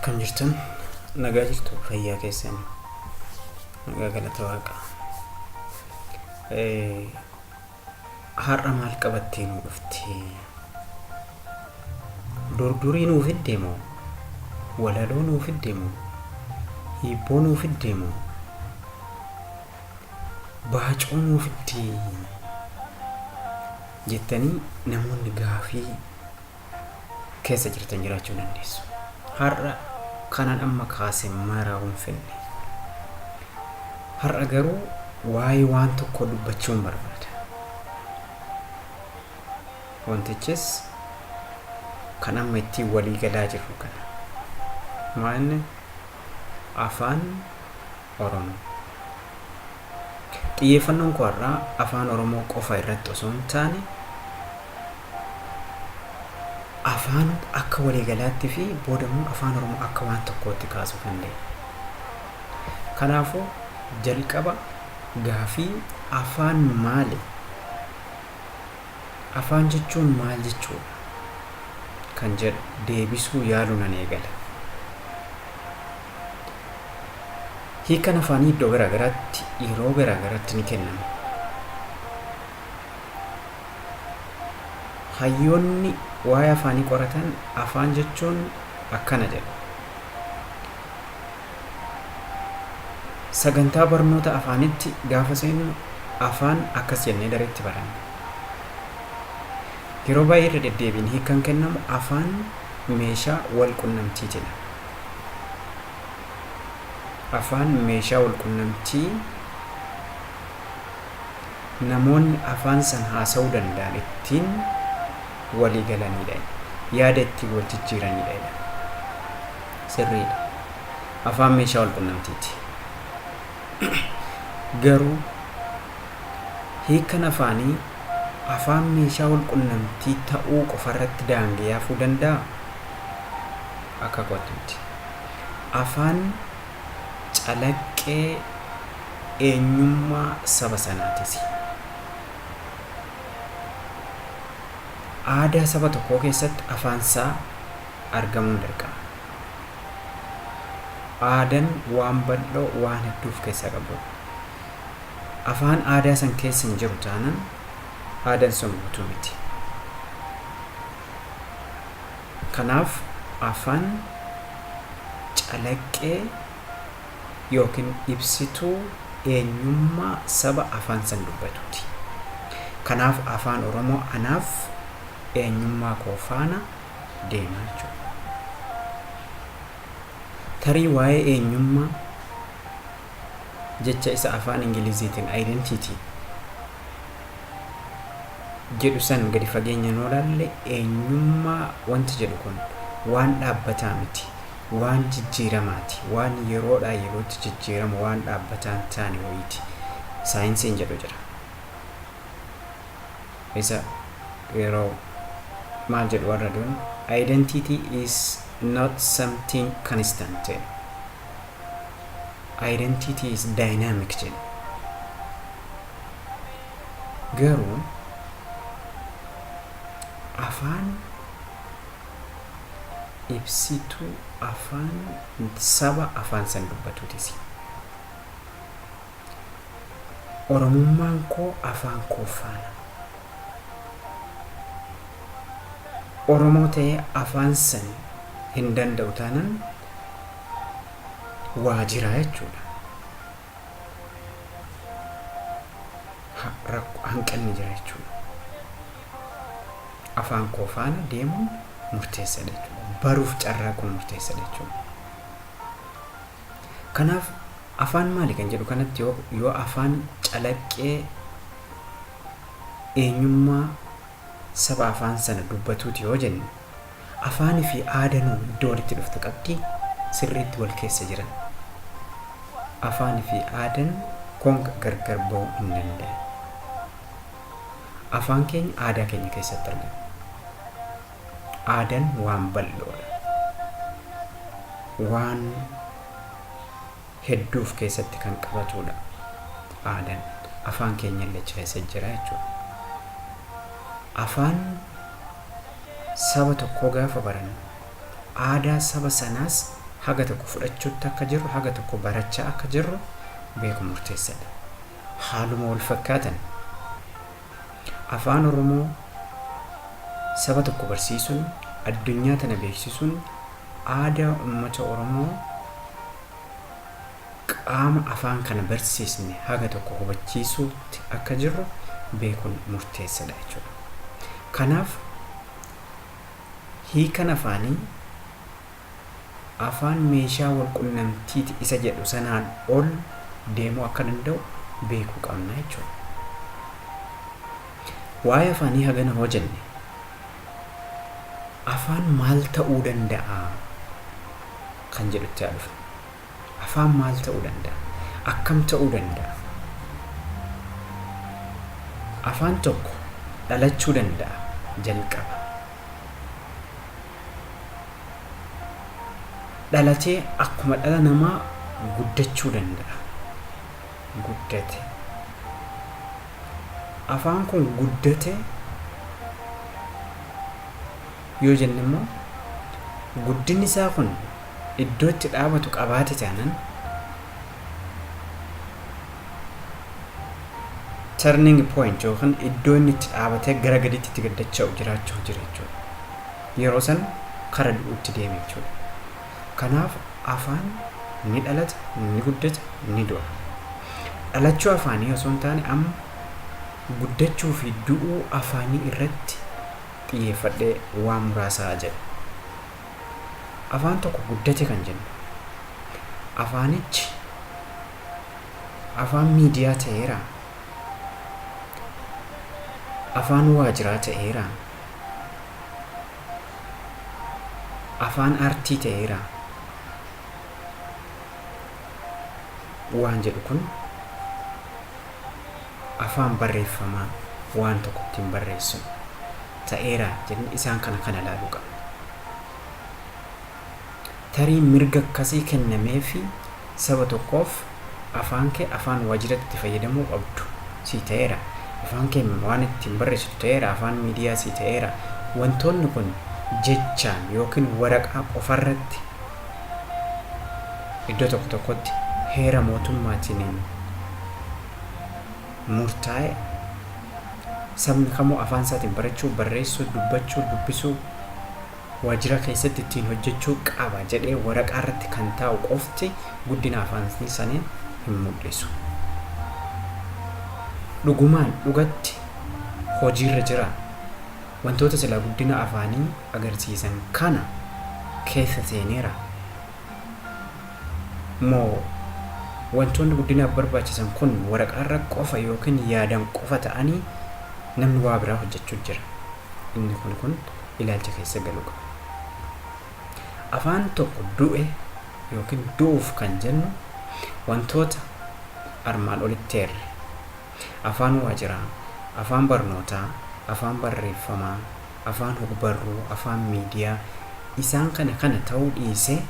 Akkam jirtan? Nagaa jirtu? Fayyaa keessan? Nagaa, galata Waaqaa. Har'a maal qabattee nuu dhufte? Durdurii nuu fidde moo? Walaloo nuu fidde moo? Hiibboo nuu fidde moo? Baacoo nuu fidde jettanii namoonni gaafii keessa jirtan jiraachuu dandeessu. Har'a kanan amma kaase maraa hin finne. Har'a garuu waa'ee waan tokkoo dubbachuun barbaada. Wantichis kan amma ittiin walii galaa jirru kana. Maa inni? Afaan Oromoo. Xiyyeeffannoon koo har'aa Afaan Oromoo qofa irratti osoo hin taane afaanota akka waliigalaatti fi booda immoo Afaan Oromoo akka waan tokkootti kaasuuf hin deema. Kanaafuu jalqaba gaafii afaan maali? Afaan jechuun maal jechuudha? Kan jedhu deebisuu yaaluu nan eegala. Hiikan afaanii iddoo garaagaraatti yeroo garaagaraatti ni kennama. Hayyoonni waa'ee afaanii qoratan afaan jechuun akkana jedhu. Sagantaa barnoota afaanitti gaafa seennu afaan akkas jennee dareetti baranna. Yeroo baay'ee irra deddeebiin hiikkan kennamu afaan meeshaa wal qunnamtiitidha. Afaan meeshaa wal qunnamtii namoonni afaan san haasa'uu danda'an ittiin walii galaniidha. Yaada ittiin wal jijjiiraniidha. Sirriidha. Afaan meeshaa wal qunnamtiiti. Garuu hiikkan afaanii afaan meeshaa wal qunnamtii ta'uu qofarratti daanga'ee hafuu danda'aa? Akka kootti miti. Afaan calaqqee eenyummaa saba sanaatisi. Aadaa saba tokkoo keessatti afaansaa argamuun dirqama. Aadan waan bal'oo, waan hedduu of keessaa qabudha. Afaan aadaa san keessa hin jiru taanan aadan sun guutuu miti. Kanaaf afaan calaqqee yookiin ibsituu eenyummaa saba afaan san dubbatuuti. Kanaaf Afaan Oromoo anaaf eenyummaa koo faana deema jechuudha. Tarii waa'ee eenyummaa jecha isa afaan Ingiliziitiin identity jedhu san gadi fageenyaan yoo ilaalle, eenyummaa wanti jedhu kun waan dhaabbataa miti, waan jijjiiramaati, waan yeroodhaa yerootti jijjiiramu, waan dhaabbataa hin taane wayiiti saayinsiin jedhu jira. Isa yeroo maal jedhu warra duun, "Identity is not something constant" jedhu. "Identity is dynamic" jedhu. Garuu afaan ibsituu afaan saba afaan san dubbatuutis. Oromummaan koo afaan koo faana. Oromoo ta'ee afaan san hin danda'u taanan waa jira jechuudha. Hanqinni jira jechuudha. Afaan koo faana deemuun murteessaadha jechuudha. Baruuf carraaquun murteessaadha jechuudha. Kanaaf afaan maali kan jedhu kanatti yoo afaan calaqqee eenyummaa saba afaan sana dubbatuuti yoo jenne, afaanii fi aadanuu iddoo walitti dhuftu qabdi, sirriitti wal keessa jiran. Afaanii fi aadaan gonka gargar ba'uu hin danda'an. Afaan keenya aadaa keenya keessatti argama. Aadaan waan bal'oodha. Waan hedduu of keessatti kan qabatudha. Aadaan afaan keenya illee achi keessa jira jechuudha. Afaan saba tokkoo gaafa barannu aadaa saba sanaas Haga tokko fudhachuutti akka jirru, haga tokko barachaa akka jirru beeku murteessadha. Haaluma wal fakkaatan afaan Oromoo saba tokko barsiisuun, addunyaa tana beeksisuun, aadaa uummata Oromoo qaama afaan kana barsiisne haga tokko hubachiisuutti akka jirru beekuun murteessadha jechuudha. Kanaaf hiikan afaanii afaan meeshaa wal qunnamtiiti isa jedhu sanaan ol deemuu akka danda'u beekuu qabna jechuudha. Waa'ee afaanii hagana hoo jenne, afaan maal ta'uu danda'a kan jedhutti haa dhufnu. Afaan maal ta'uu danda'a? Akkam ta'uu danda'a? Afaan tokko dhalachuu danda'a jalqaba. Dhalatee akkuma dhala namaa guddachuu danda'a. Guddate. Afaan kun guddate yoo jenne immoo, guddinni isaa kun iddoo itti dhaabatu qabaate taanan, turning point yookaan iddoo inni itti dhaabatee gara gaditti itti gaddacha'u jiraachuu jira jechuudha. Yeroo san kara du'uutti deeme jechuudha. Kanaaf afaan ni dhalata, ni guddata, ni du'a. Dhalachuu afaanii osoo hin taane, amma guddachuu fi du'uu afaanii irratti xiyyeeffadhee waan muraasaa jedha. Afaan tokko guddate kan jennu afaanichi afaan miidiyaa ta'eera, afaan waajiraa ta'eera, afaan aartii ta'eera waan jedhu kun, afaan barreeffamaa waan tokko ittiin barreessu ta'eera jennee isaan kana kana ilaaluu qabna. Tarii mirga akkasii kennameefi saba tokkoof afaan kee afaan waajiratti itti fayyadamuu qabdu si ta'eera. Afaan kee waan ittiin barreessitu ta'eera, afaan miidiyaa si ta'eera. Wantoonni kun jechaan yookiin waraqaa qofarratti iddoo tokko tokkotti heera mootummaatiin murtaa'e, sabni kamuu afaan isaatiin barachuu, barreessuu, dubbachuu, dubbisuu, waajjira keessatti ittiin hojjechuu qaba jedhee waraqaa irratti kan taa'u qofti guddina afaan sanii hin mul'isu. Dhugumaan dhugatti hojiirra jira. Wantoota silaa guddina afaanii agarsiisan kana keessa seeneera. Moo wantoonni guddinaaf barbaachisan kun waraqaarra qofa yookiin yaadan qofa ta'anii namni waa biraa hojjechuu jira? Inni kun ilaalcha keessa galuu qaba. Afaan tokko du'e yookiin du'uuf kan jennu wantoota armaan olitti eerre, afaan waajiraa, afaan barnootaa, afaan barreeffamaa, afaan hogbarruu, afaan miidiyaa, isaan kana kana ta'uu dhiisee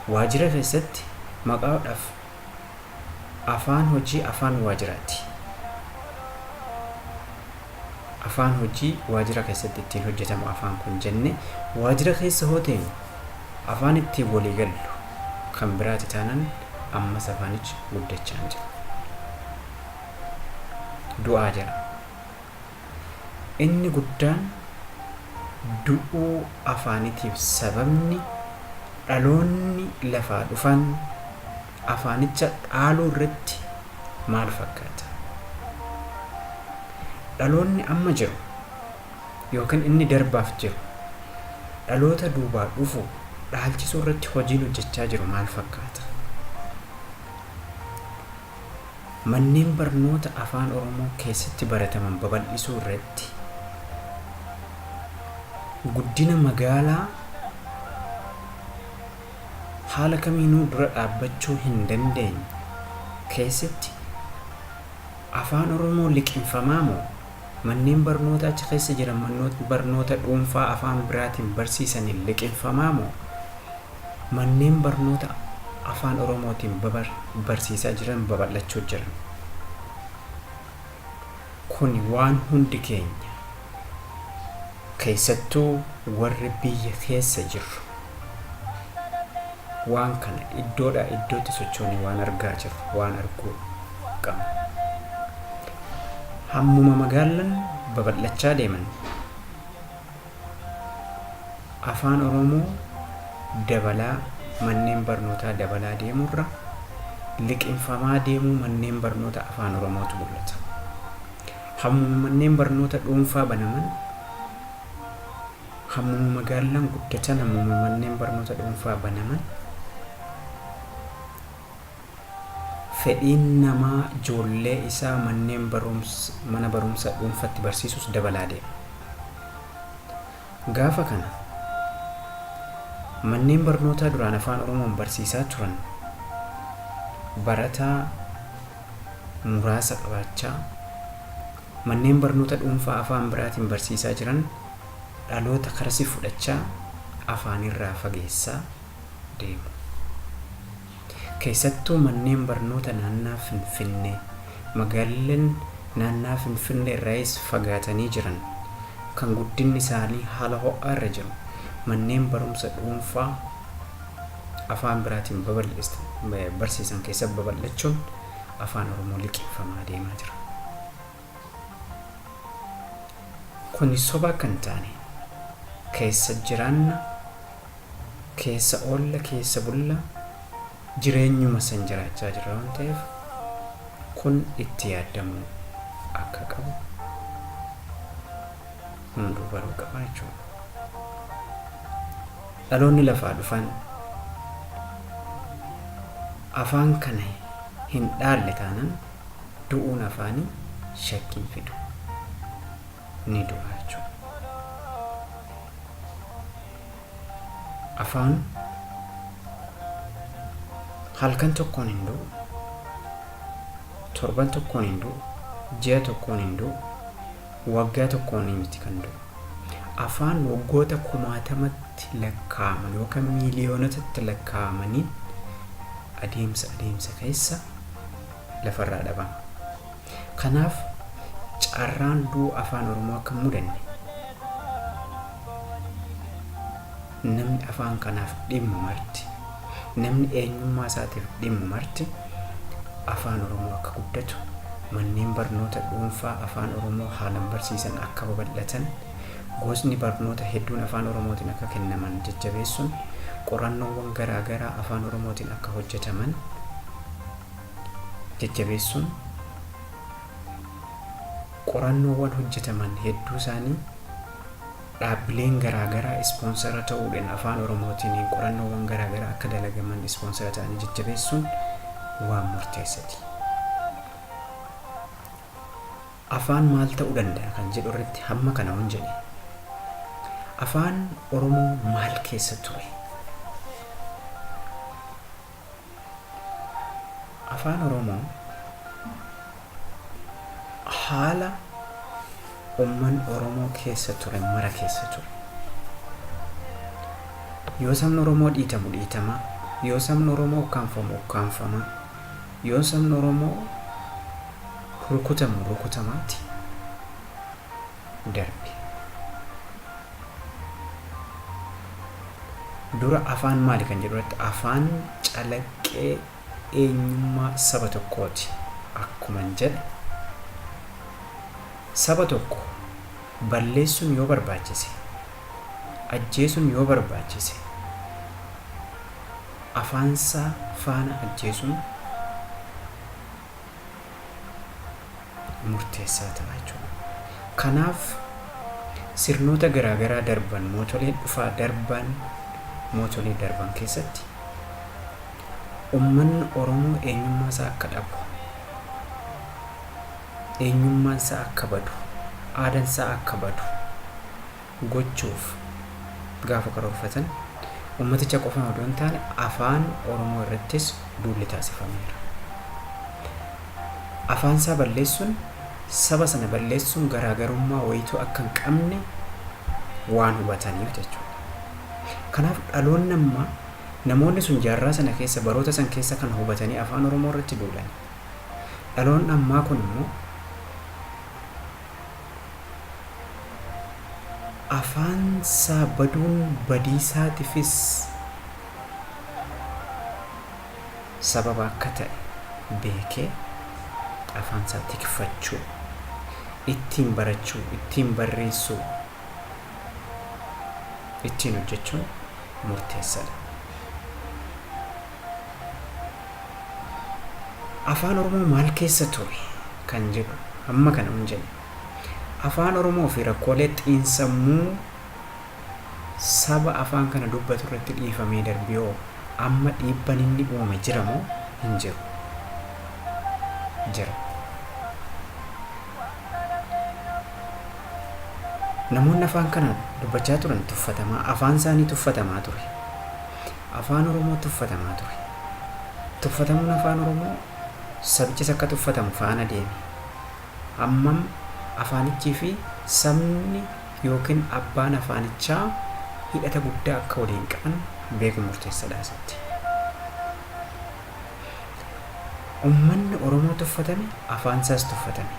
waajjira keessatti maqaadhaaf afaan hojii afaan waajjiraati. Afaan hojii waajjira keessatti ittiin hojjetamu afaan kun jenne, waajjira keessa hoo teenyu afaan ittiin walii gallu kan biraati taanaan, ammas afaanichi guddachaa hin jiru. Du'aa jira. Inni guddaan du'uu afaanitiif sababni dhaloonni lafaa dhufan afaanicha dhaaluu irratti maal fakkaata? Dhaloonni amma jiru yookiin inni darbaaf jiru dhaloota duubaa dhufu dhaalchisuu irratti hojiin hojjechaa jiru maal fakkaata? Manneen barnoota afaan Oromoo keessatti barataman babal'isuu irratti, guddina magaalaa haala kamiinuu dura dhaabbachuu hin dandeenye keessatti afaan Oromoo liqinfamaa moo manneen barnoota achi keessa jiran manoota barnoota dhuunfaa afaan biraatiin barsiisaniin liqinfamaa moo manneen barnoota afaan Oromootiin barsiisaa jiran babal'achuu jiran? Kuni waan hundi keenya, keessattuu warri biyya keessa jirru Waan kana iddoodhaa iddootti sochoonee waan argaa jirru waan arguu qabna. Hammuma magaalaan babal'achaa deeman afaan Oromoo dabalaa manneen barnootaa dabalaa deemurra liqinfamaa deemuu manneen barnoota afaan Oromootu mul'ata. Hammuma manneen barnoota dhuunfaa banaman, hammuma magaalaan guddatan, hammuma manneen barnoota dhuunfaa banaman, fedhiin namaa ijoollee isaa manneen barumsa mana barumsa dhuunfatti barsiisus dabalaa deema. Gaafa kana manneen barnootaa duraan afaan Oromoon barsiisaa turan barataa muraasa qabaachaa, manneen barnoota dhuunfaa afaan biraatiin barsiisaa jiran dhaloota karasi fudhachaa afaanirraa fageessaa deemu. Keessattuu manneen barnoota naannaa Finfinnee, magaaleen naannaa Finfinnee irraayis fagaatanii jiran kan guddinni isaanii haala ho'aa irra jiru manneen barumsa dhuunfaa afaan biraatiin barsiisan keessa babal'achuun afaan Oromoo liqinfamaa deemaa jira. Kuni soba akka hin taane keessa jiraanna, keessa oolla, keessa bulla, jireenyuma san jiraachaa jirra waan ta'eef kun itti yaaddamuu akka qabu hunduu baruu qaba jechuudha. Dhaloonni lafaa dhufan afaan kana hin dhaalle taanaan du'uun afaanii shakkiin fidu, ni du'a jechuudha. Afaan halkan tokkoon hin du'u, torban tokkoon hin du'u, ji'a tokkoon hin du'u, waggaa tokkoon miti kan du'u. Afaan waggoota kumaatamatti lakkaa'aman yookaan miiliyoonotatti lakkaa'amaniin adeemsa adeemsa keessa lafarraa dhabama. Kanaaf carraan du'uu afaan Oromoo akka hin mudanne namni afaan kanaaf dhimmu marti, namni eenyummaa isaatiif dhimmu marti afaan Oromoo akka guddatu, manneen barnoota dhuunfaa afaan Oromoo haalan barsiisan akka babal'atan, gosni barnoota hedduun afaan Oromootiin akka kennaman jajjabeessuun, qorannoowwan garaa garaa afaan Oromootiin akka hojjetaman jajjabeessuun, qorannoowwan hojjetaman hedduu isaanii dhaabbileen garaa garaa ispoonsara ta'uudhaan afaan Oromootiin qorannoowwan garaa garaa akka dalagaman ispoonsara ta'anii jajjabeessuun waan murteessati. Afaan maal ta'uu danda'a kan jedhu irratti hamma kana hon jedhe. Afaan Oromoo maal keessa ture? Afaan Oromoo haala uummanni Oromoo keessa ture mara keessa ture. Yoo sabni Oromoo dhiitamu dhiitamaa, yoo sabni Oromoo ukkaanfamu ukkaanfamaa, yoo sabni Oromoo rukutamu rukutamaati darbe. Dura afaan maali kan jedhu irratti afaan calaqqee eenyummaa saba tokkooti akkuman jedhe, saba tokko balleessuun yoo barbaachise, ajjeesuun yoo barbaachise, afaansaa faana ajjeesuun murteessaa ta'a jechuudha. Kanaaf sirnoota garaa garaa darban, mootoleen dhufaa darban, mootolee darban keessatti uummanni Oromoo eenyummaa isaa akka dhabu, eenyummaan isaa akka badu, aadaan isaa akka badu gochuuf gaafa karoorfatan uummaticha qofaan odoo hin taane afaan Oromoo irrattis duulli taasifameera. Afaan isaa balleessuun saba sana balleessuun garaagarummaa wayituu akka hin qabne waan hubataniif jechuudha. Kanaaf dhaloonni ammaa, namoonni sun jaarraa sana keessa, baroota san keessa kan hubatanii afaan Oromoo irratti duulan. Dhaloonni ammaa kun immoo afaan isaa baduun badiisaatiifis Sababa akka ta'e beekee afaan isaa tikfachuu, ittiin barachuu, ittiin barreessuu, ittiin hojjechuun murteessaadha. Afaan Oromoo maal keessa ture kan jedhu hamma kana hin jenne. Afaan Oromoo fi rakkoolee xiinsammuu saba afaan kana dubbatu irratti dhiifamee darbee hoo amma dhiibban inni uume jira moo hin jiru? Jira. Namoonni afaan kana dubbachaa turan tuffatamaa, afaan isaanii tuffatamaa ture. Afaan Oromoo tuffatamaa ture. Tuffatamuun afaan Oromoo sabichis akka tuffatamu faana deeme. Hammam afaanichii fi sabni yookiin abbaan afaanichaa hidhata guddaa akka waliin qaban beekuun murteessaadha asitti. Uummanni Oromoo tuffatame, afaan isaas tuffatame.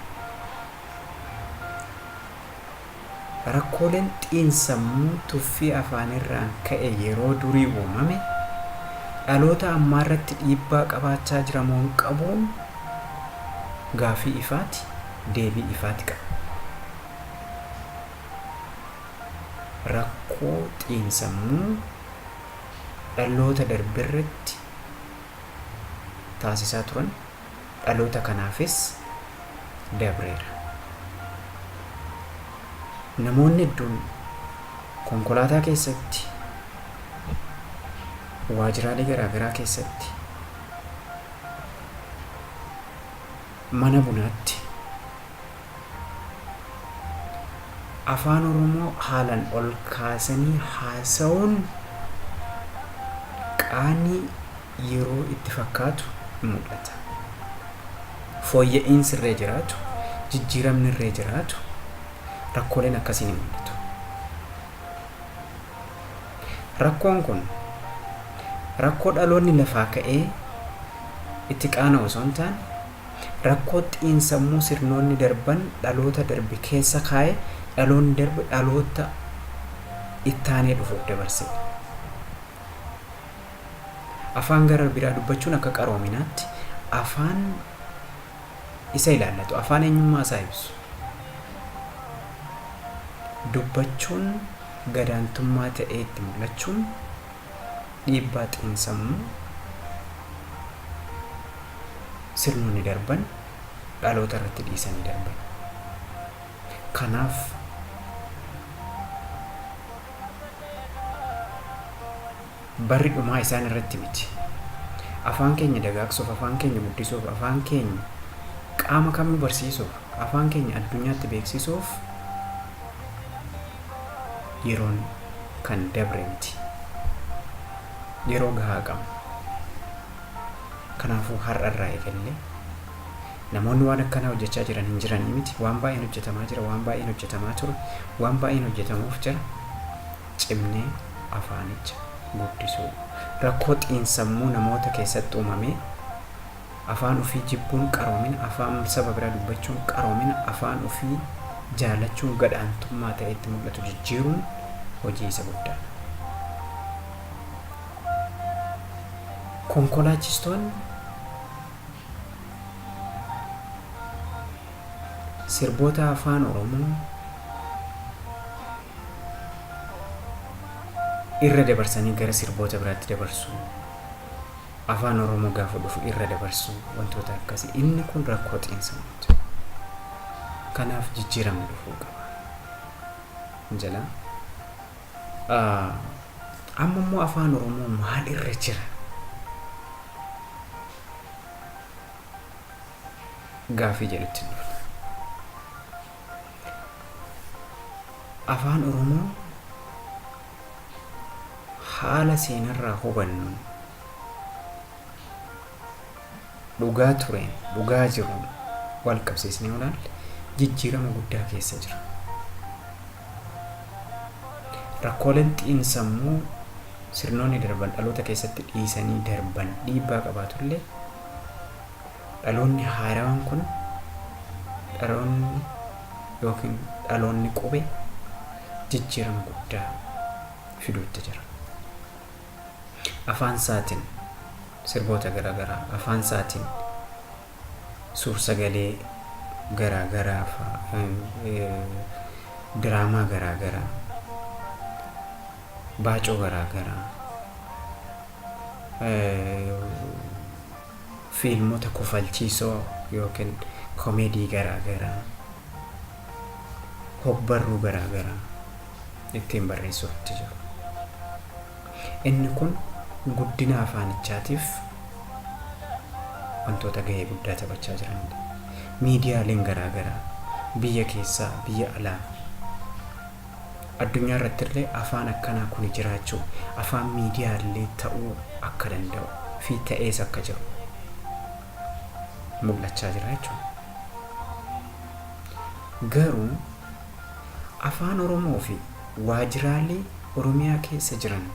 Rakkooleen xiinsammuu tuffii afaanirraan ka'e yeroo durii uumame dhaloota ammaarratti dhiibbaa qabaachaa jira moo hin qabuun gaafii ifaati, deebii ifaati qaba. Rakkoo xiinsammuu dhaloota darberratti taasisaa turan dhaloota kanaafis dabreera. Namoonni hedduun konkolaataa keessatti, waajjiraalee garaagaraa keessatti, mana bunaatti afaan Oromoo haalaan ol kaasanii haasa'uun qaanii yeroo itti fakkaatu mul'ata. Fooyya'iinsi irra jiraatu, jijjiiramni irra jiraatu, rakkooleen akkasii ni mul'atu. Rakkoon kun rakkoo dhaloonni lafaa ka'ee itti qaana'u osoo hin taane, rakkoo xiinsammuu sirnoonni darban dhaloota darbe keessa kaa'e dhaloonni darbe dhaloota ittaanee dhufuuf dabarsedha. Afaan gara biraa dubbachuun akka qaroominaatti afaan isa ilaallatu, afaan eenyummaa isaa ibsu dubbachuun gadaantummaa ta'ee itti mul'achuun dhiibbaa xiinsammuu sirnoonni darban dhaloota irratti dhiisanii darban. Kanaaf barri dhumaa isaan irratti miti. Afaan keenya dagaagsuuf, afaan keenya guddisuuf, afaan keenya qaama kamuu barsiisuuf, afaan keenya addunyaatti beeksisuuf yeroon kan dabre miti. Yeroo gahaa qabna. Kanaafuu har'a irraa eegallee namoonni waan akkanaa hojjechaa jiran hin jiranii miti. Waan baay'een hojjetamaa jira, waan baay'een hojjetamaa ture, waan baay'een hojjetamuuf jira. Cimnee afaanicha guddisuu. Rakkoo xiinsammuu namoota keessatti uumamee afaan ofii jibbuun qaroomina, afaan saba biraa dubbachuun qaroomina, afaan ofii jaalachuun gadhaantummaa ta'ee itti mul'atu jijjiiruun hojii isa guddaadha. Konkolaachistoonni sirboota afaan Oromoo irra dabarsanii gara sirboota biraatti dabarsuu, afaan Oromoo gaafa dhufu irra dabarsuu, wantoota akkasii, inni kun rakkoo xiinsammuuti. Kanaaf jijjiiramni dhufuu qaba. Jala. Amma immoo afaan Oromoo maal irra jira? Gaafii jedhutti dhufna. Afaan Oromoo haala seenarraa hubannuun, dhugaa tureen, dhugaa jiruun wal qabsiisnee yoo ilaalle, jijjiirama guddaa keessa jira. Rakkooleen xiinsammuu sirnoonni darban dhaloota keessatti dhiisanii darban dhiibbaa qabaatullee, dhaloonni haarawaan kun, dhaloonni yookiin dhaloonni qubee, jijjiirama guddaa fiduutti jira. Afaan isaatiin sirboota garaagaraa afaan isaatiin, suur-sagalee garaagaraa, diraamaa garaagaraa, baacoo garaagaraa, fiilmota kofalchiisoo yookiin komeedii garaagaraa, hogbarruu garaagaraa ittiin barreessuutti jiru. Inni kun guddina afaanichaatiif wantoota gahee guddaa taphachaa jiranidha. Miidiyaaleen garaagaraa biyya keessaa, biyya alaa, addunyaa irratti illee afaan akkanaa kun jiraachuu, afaan miidiyaallee ta'uu akka danda'u fi ta'ees akka jiru mul'achaa jira jechuudha. Garuu afaan Oromoo fi waajjiraalee Oromiyaa keessa jiran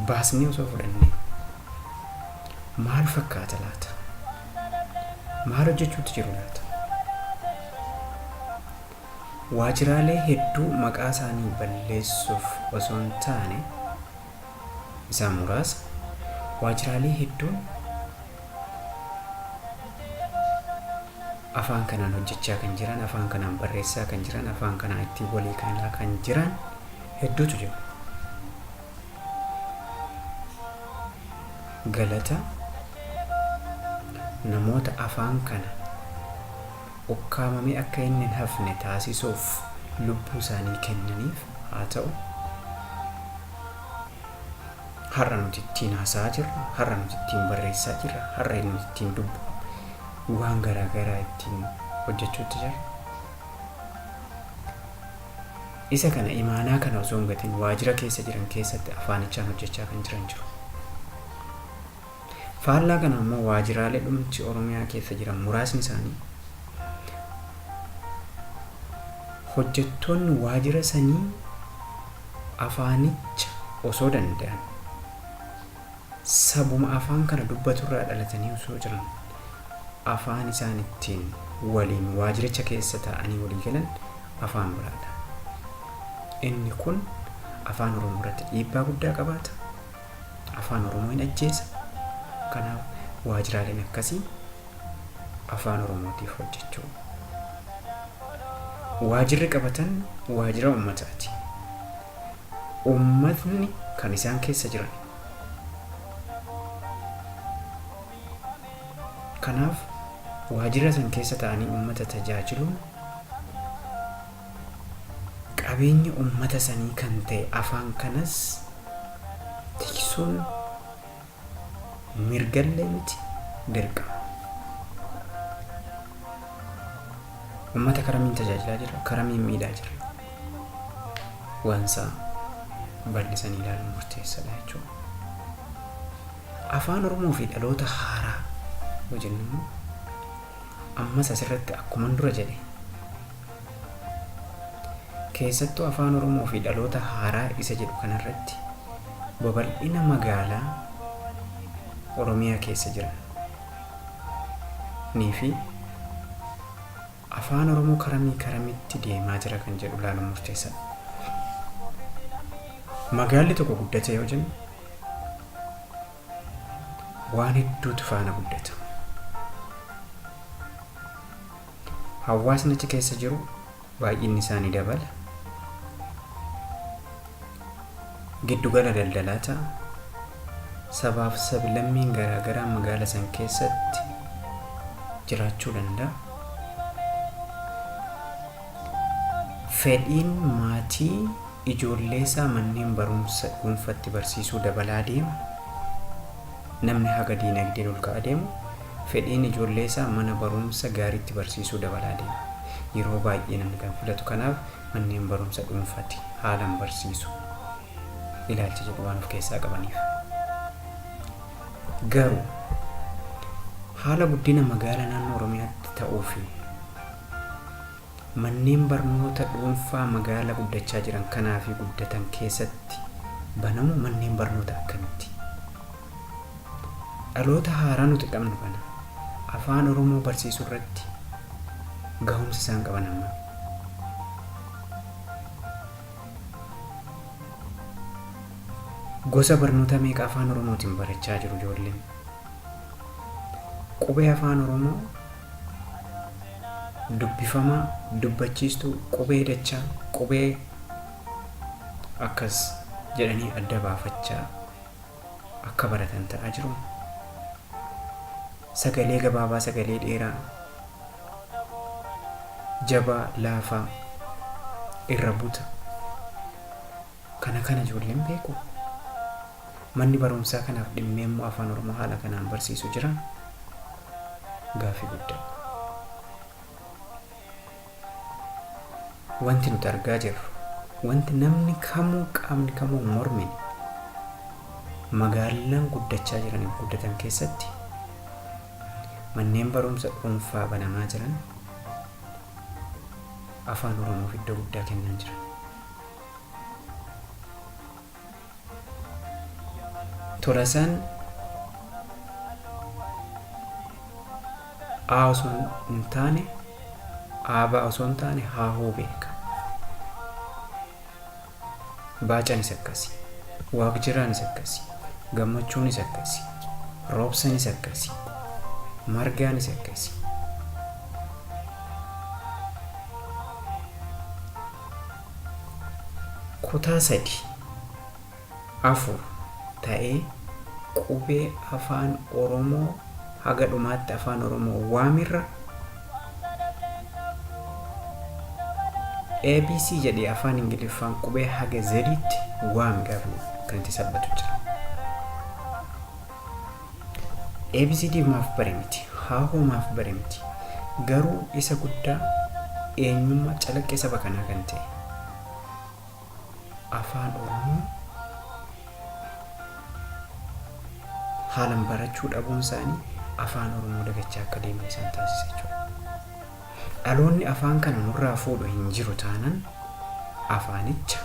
baasnee osoo fudhannee maal fakkaata laata? Maal hojjechuutti jiru laata? Waajjiraalee hedduu maqaa isaanii balleessuuf osoo hin taane, isaan muraasa, waajjiraalee hedduun afaan kanaan hojjechaa kan jiran, afaan kanaan barreessaa kan jiran, afaan kanaan ittiin walii galaa kan jiran hedduutu jiru. Galata namoota afaan kana ukkaamamee akka inni hin hafne taasisuuf lubbuu isaanii kennaniif haa ta'u, har'a nuti ittiin haasa'aa jirra, har'a nuti ittiin barreessaa jirra, har'a nuti ittiin dubbu waan garaa garaa ittiin hojjechuutti jirra. Isa kana, imaanaa kana osoo hin gatin, waajjira keessa jiran keessatti afaanichaan hojjechaa kan jiran jiru. Faallaa kana immoo waajjiraalee dhumti Oromiyaa keessa jiran muraasni isaanii, hojjettoonni waajjira sanii afaanicha osoo danda'an, sabuma afaan kana dubbaturraa dhalatanii osoo jiran, afaan isaan ittiin waliin waajjiricha keessa taa'anii walii galan afaan biraadha. Inni kun afaan Oromoo irratti dhiibbaa guddaa qabaata. Afaan Oromoo hin ajjeesa. Kanaaf waajjiraaleen akkasii afaan Oromootiif hojjechuu. Waajjirri qabatan waajjira uummataati. Uummatni kan isaan keessa jiran. Kanaaf waajjira san keessa ta'anii uummata tajaajiluun, qabeenya uummata sanii kan ta'e afaan kanas tiksuun mirgallee miti, dirqama. Uummata karamiin tajaajilaa jira, karamiin miidhaa jira? Waansaa bal'isanii ilaaluun murteessaadha jechuudha. Afaan Oromoo fi dhaloota haaraa yoo jennu immoo, ammas asirratti akkuman dura jedhe, keessattuu afaan Oromoo fi dhaloota haaraa isa jedhu kanarratti babal'ina magaalaa Oromiyaa keessa jiran nii fi afaan Oromoo karamii karamitti deemaa jira kan jedhu ilaaluun murteessaadha. Magaalli tokko guddate yoo jennu, waan hedduutu faana guddata. Hawaasni achi keessa jiru baay'inni isaa ni dabala. Giddugala daldalaa ta'a. Sabaaf sablammiin garaagaraa magaala san keessatti jiraachuu danda'a. Fedhiin maatii ijoollee isaa manneen barumsa dhuunfatti barsiisuu dabalaa deema. Namni haga diinagdeen ol ka'aa deemu, fedhiin ijoollee isaa mana barumsa gaariitti barsiisuu dabalaa deema. Yeroo baay'ee namni kan filatu kanaaf manneen barumsa dhuunfati haalaan barsiisu ilaalcha jedhu waan of keessaa qabaniif. Garuu haala guddina magaala naannoo Oromiyaatti ta'uu fi manneen barnoota dhuunfaa magaala guddachaa jiran kanaa fi guddatan keessatti banamu manneen barnoota akkamitti? Dhaloota haaraa nuti qabnu kana afaan Oromoo barsiisuu irratti gahumsi isaan qaban hammami? Gosa barnoota meeqa afaan Oromootiin barachaa jiru ijoolleen? Qubee afaan Oromoo dubbifamaa, dubbachiistuu, qubee dachaa, qubee akkas jedhanii adda baafachaa akka baratan ta'aa jiru. Sagalee gabaabaa, sagalee dheeraa, jabaa, laafaa, irra buta. Kana kana ijoolleen beeku. Manni barumsaa kanaaf dhimmee immoo afaan Oromoo haala kanaan barsiisu jira? Gaaffii guddaa. Wanti nuti argaa jirru, wanti namni kamuu qaamni kamuu hin mormine, magaalaan guddachaa jiraniif guddatan keessatti manneen barumsa dhuunfaa banamaa jiran afaan Oromoof iddoo guddaa kennaa jiran. Tolasaan A osoo hin taane Aabaa osoo hin taane Haahuu beeka. Baacaanis akkasi. Waaqjiraanis akkasi. Gammachuunis akkasi. Roobsanis akkasi. Margaanis akkasi. Kutaa 3, 4 ta'ee qubee afaan Oromoo haga dhumaatti afaan Oromoo waamirra ABC jedhee afaan Ingiliffaan qubee haga Z'tti waami gaafa kan itti salphatu jira. ABCD maaf bare miti, haahoo maaf bare miti. Garuu isa guddaa eenyummaa calaqqee saba kanaa kan ta'e afaan Oromoo haalan barachuu dhabuun isaanii afaan Oromoo dagachaa akka deeman isaan taasisa jechuudha. Dhaloonni afaan kana nurraa fuudhu hin jiru taanan afaanicha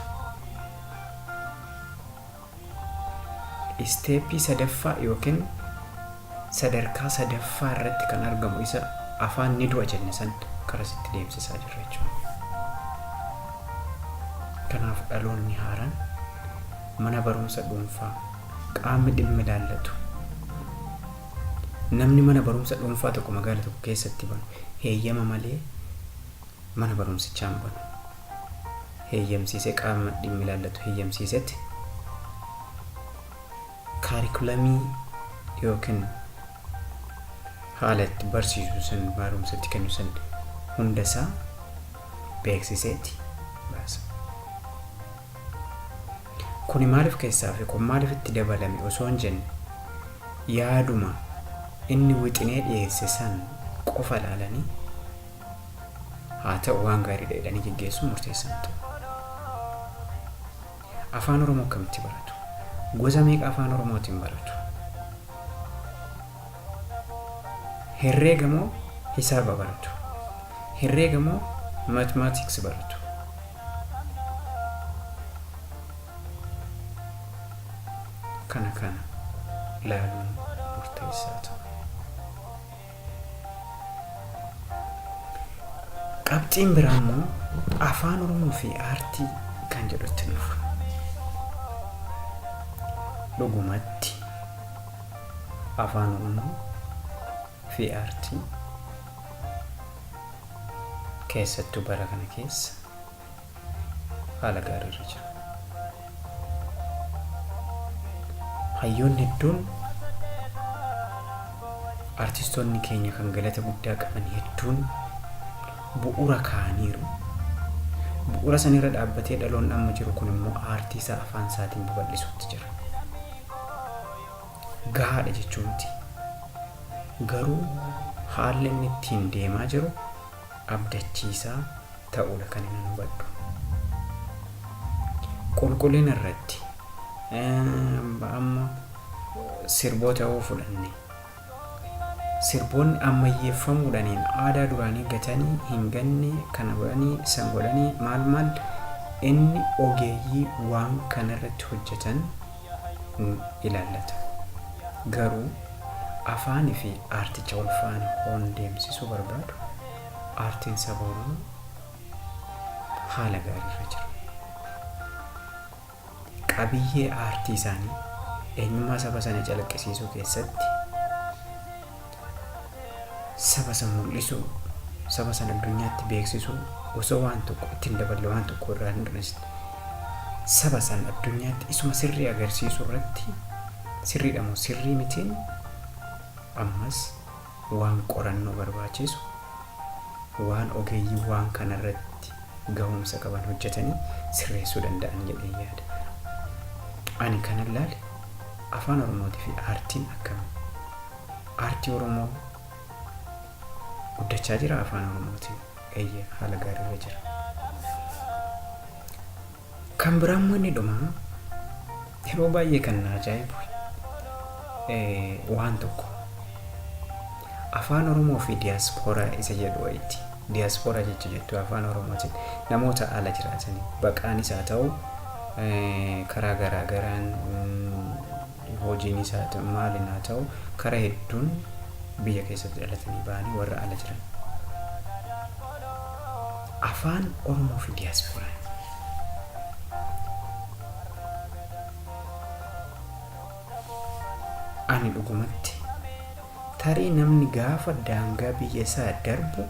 isteeppii sadaffaa yookiin sadarkaa sadaffaa irratti kan argamu isa afaan ni du'a jenne san karasitti deemsisaa jirra jechuudha. Kanaaf dhaloonni haaraan mana barumsa dhuunfaa qaamni dhimmi ilaallatu namni mana barumsa dhuunfaa tokko magaala tokko keessatti banu heeyyama malee mana barumsichaa hin banu. Heeyyamsiisee qaama dhimmi ilaallatu heeyyamsiisetti kaarikulamii yookiin haala itti barsiisu san barumsa itti kennu san hunda isaa beeksiseeti baasa. Kuni maaliif keessaa fi kun maaliif itti dabalame osoo hin jenne yaaduma inni wixinee dhiyeesse san qofa ilaalanii haa ta'u waan gaariidha jedhanii geggeessuun murteessaa hin ta'u. Afaan Oromoo akkamitti baratu? Gosa meeqa afaan Oromootiin baratu? Herreega moo hisaaba baratu? Herreega moo mathematics baratu? Kana kana laaluun murteessaa ta'a. Qabxiin biraa immoo afaan Oromoo fi aartii kan jedhutti dhufa. Dhugumatti afaan Oromoo fi aartii keessattuu bara kana keessa haala gaariirra jira. Hayyoonni hedduun artistoonni keenya kan galata guddaa qaban hedduun bu'uura kaa'aniiru. Bu'uura sanirra dhaabbatee dhaloonni amma jiru kun immoo aartii isaa afaan isaatiin babal'isuutti jira. Gahaadha jechuu miti. Garuu haalli inni ittiin deemaa jiru abdachiisaa ta'uudha kan inni hubadhu. Qulqullina irratti amma sirboota yoo fudhanne sirboonni ammayyeeffamuudhaaniin aadaa duraanii gatanii hin ganne kana godhanii san godhanii maal maal inni ogeeyyii waan kanarratti hojjetan ilaallata. Garuu afaanii fi aarticha wal faana hoon deemsisuu barbaadu aartiin saba Oromoo haala gaariirra jira. Qabiyyee aartii isaanii eenyummaa saba sana calaqqisiisuu keessatti, saba sana mul'isuu, saba sana addunyaatti beeksisuu, osoo waan tokko ittiin daballe, waan tokko irraa hin hir'isne, saba sana addunyaatti isuma sirrii agarsiisuu irratti sirriidha moo sirrii mitiin, ammas waan qorannoo barbaachisu, waan ogeeyyii waan kanarratti gahumsa qaban hojjetanii sirreessuu danda'an jedhee yaada. Ani kanan laale afaan Oromootii fi aartiin akkami? Aartii Oromoo guddachaa jira afaan Oromootiin? Eeyyee, haala gaariirra jira. Kan biraa immoo inni dhumaa, yeroo baay'ee kan na ajaa'ibu waan tokko, afaan Oromoo fi diyaaspooraa isa jedhu wayiiti. Diyaaspooraa jecha jettu afaan Oromootiin namoota ala jiraatanii, baqaanis haa ta'u, karaa garaa garaan, hojiinis haa ta'u, maaliin haa ta'u, karaa hedduun biyya keessatti dhalatanii ba'anii warra ala jiran. Afaan Oromoo fi diyaasporaan. Ani dhugumatti tarii namni gaafa daangaa biyya isaa darbu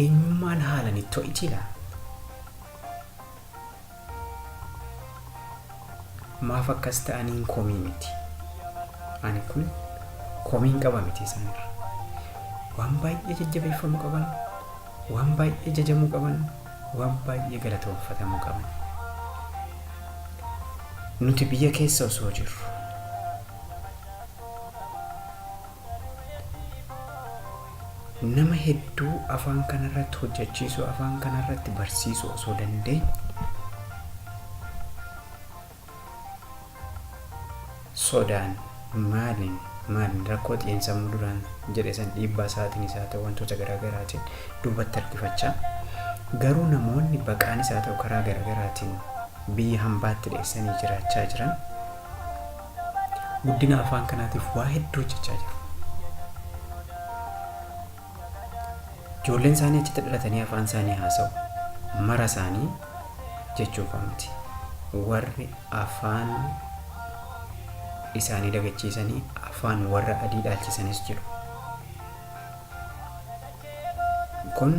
eenyummaan haalan itti ho'iti laa? Maaf akkas ta'aniin komii miti. Ani kun komiin qaba miti isaanirra. Waan baay'ee jajjabeeffamuu qaban, waan baay'ee jajamuu qaban, waan baay'ee galatoonfatamuu qaban. Nuti biyya keessa osoo jirru nama hedduu afaan kanarratti hojjechiisuu, afaan kanarratti barsiisuu osoo dandeenye, sodaan maaliin maaliin, rakkoo xiinsammuu duraan jedhe san, dhiibbaa isaatiin isaa ta'u, wantoota garaagaraatiin duubatti harkifachaa, garuu namoonni baqaanis haa ta'u karaa garaagaraatiin biyya hambaatti dheessanii jiraachaa jiran guddina afaan kanaatiif waa hedduu hojjechaa jiru. Ijoolleen isaanii achitti dhalatanii afaan isaanii haasa'u. Mara isaanii jechuuf miti. Warri afaan isaanii dagachiisanii afaan warra adii dhaalchisanis jiru. Kun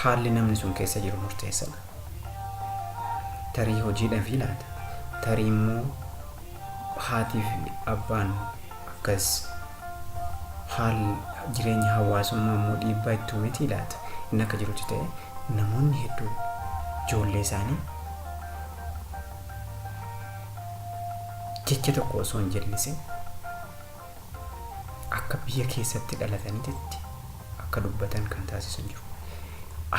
haalli namni sun keessa jiru murteessadha. Tarii hojiidhaaf laata. Tarii immoo haatii fi abbaan akkas, haalli jireenya hawaasummaa immoo dhiibbaa itti uumetii laata. Inni akka jirutti ta'e, namoonni hedduun ijoollee isaanii jecha tokko osoo hin jallisin akka biyya keessatti dhalatanitti akka dubbatan kan taasisan jiru.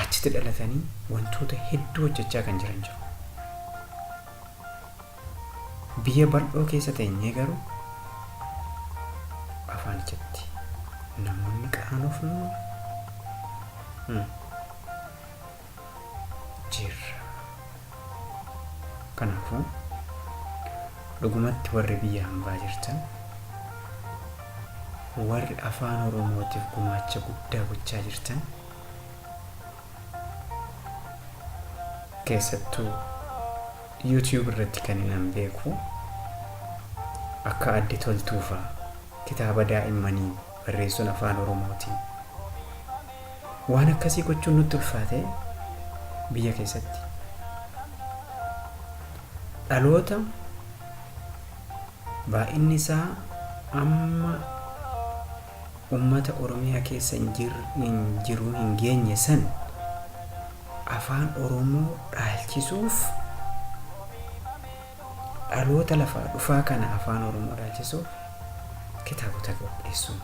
Achitti dhalatanii wantoota hedduu hojjechaa kan jiran jiru. Biyya bal'oo keessa teenyee garuu afaanichatti namoonni qaanofnu jirra. Kanaafuu dhugumatti warri biyya hambaa jirtan, warri afaan Oromootiif gumaacha guddaa gochaa jirtan, keessattuu YouTube irratti kan hin beeku akka adde Toltuufaa kitaaba daa'immanii barreessuun afaan Oromootiin, waan akkasii gochuun nutti ulfaate. Biyya keessatti dhaloota baay'inni isaa amma ummata Oromiyaa keessa hin jiru hin geenye san afaan Oromoo dhaalchisuuf, dhaloota lafaa dhufaa kana afaan Oromoo dhaalchisuuf kitaabota qopheessuun,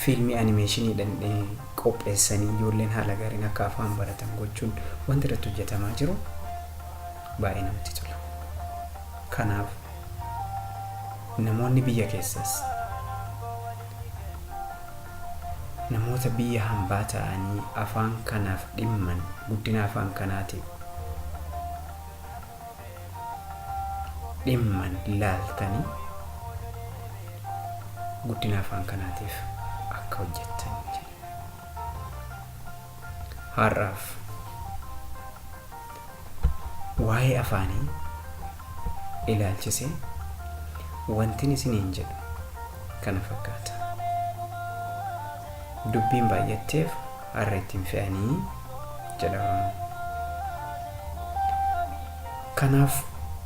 fiilmii animeeshiniidhaan qopheessanii ijoolleen haala gaariin akka afaan baratan gochuun wanti irratti hojjetamaa jiru baay'ee namatti tola. Kanaaf namoonni biyya keessas namoota biyya hambaa ta'anii afaan kanaaf dhimman, guddina afaan kanaatiif dhimman laaltanii guddina afaan kanaatiif akka hojjettan jedha. Har'aaf Waa'ee afaanii ilaalchisee wantin isiniin jedhu kana fakkaata. Dubbiin baay'atteef har'a ittiin fe'anii jedha Oromoon. Kanaaf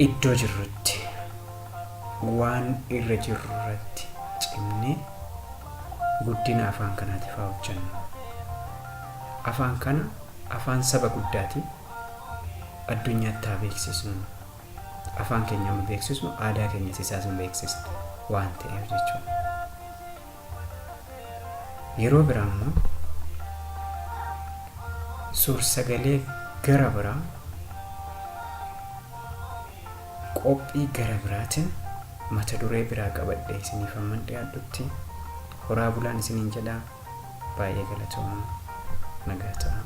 iddoo jirrutti waan irra jirru irratti cimnee guddina afaan kanaatiif haa hojjennu. Afaan kana afaan saba guddaati addunyaatti haa beeksisnu. Afaan keenya amma beeksisnu aadaa keenyas isaas hin beeksisna waan ta'eef jechuudha. Yeroo biraa immoo suur-sagalee gara biraa qophii gara biraatiin mata duree biraa qabadhee isiniif hamman dhiyaadhutti horaa bulaan isiniin jedhaa. Baay'ee galatoomaa, nagaa ta'aa.